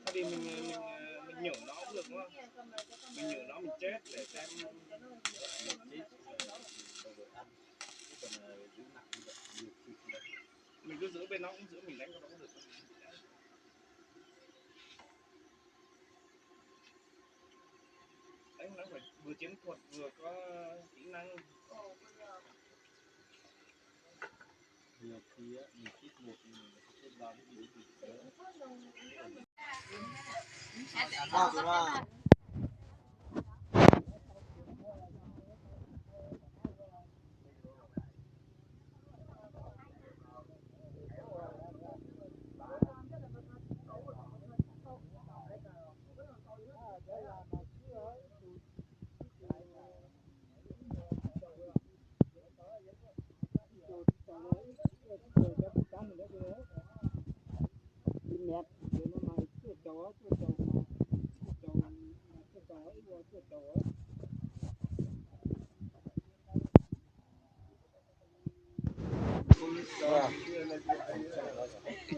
Thôi đi mình, mình, mình nhổ nó cũng được đúng không? Mình nhổ nó mình chết để xem. Mình cứ giữ bên nó cũng giữ, mình đánh con đó cũng được. Đánh nó phải vừa chiến thuật vừa có kỹ năng.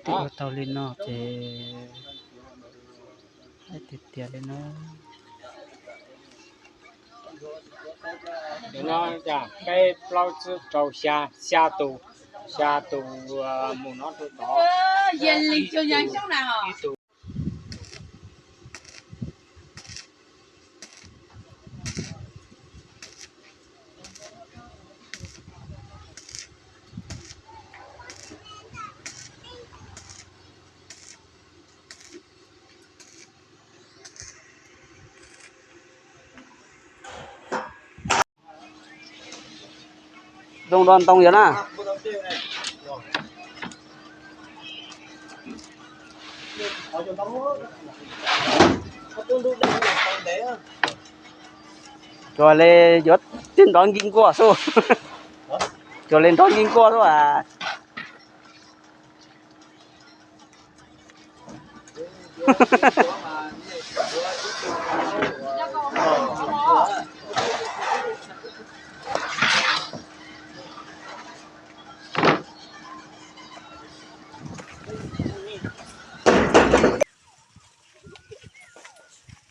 Ua tau li no ces tiag tiag li no. Peb plaub tsib rau xya, xya tus, xya tus mus no rau tod. Zoo do ntoo yog na. Cuag li yuav tib nrov nkig nkuaj xwb. Cuag li nrov nkig nkuaj xwb as.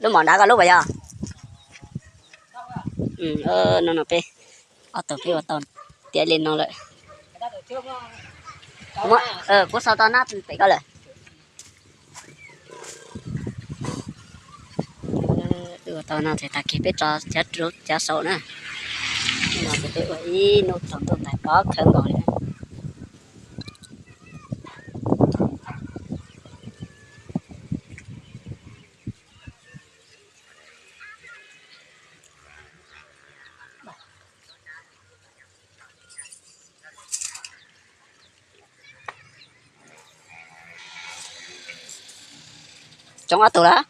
Lub mom nrad koj lub puas yog? No no peb ob tug peb ua tau tiav li no lawm. Kuv sau tau nab pem koj lawm. Ua tau no ces tag kis peb tso cov rau cov saum na. No ces peb ua ib hnub tsaus ntuj ntais pov khawv nkaus li na. Tsoob ob tug lawm.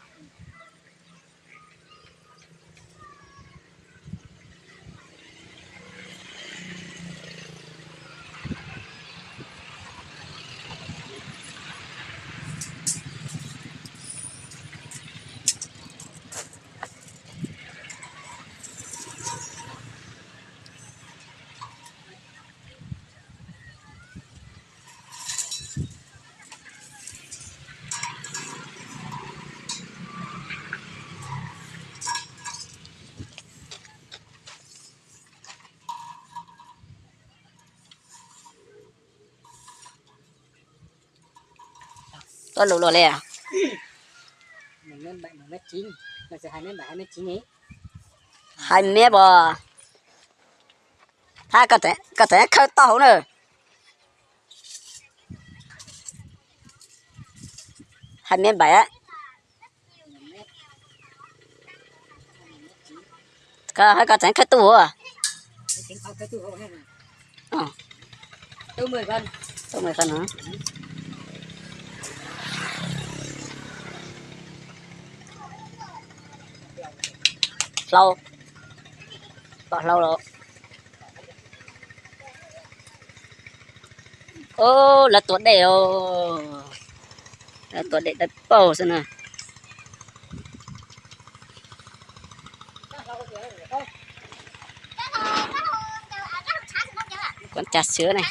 Tuaj lus luag li. Hais miab pos, thab koj tseem khawb toj hauv na. Hais miab npaim. Koj hais koj tseem khawb tub. Hlau, pom hlau los. Lawv tua dej os, lawv tua dej dawb paug xwb na. Kuv cag xwb ne.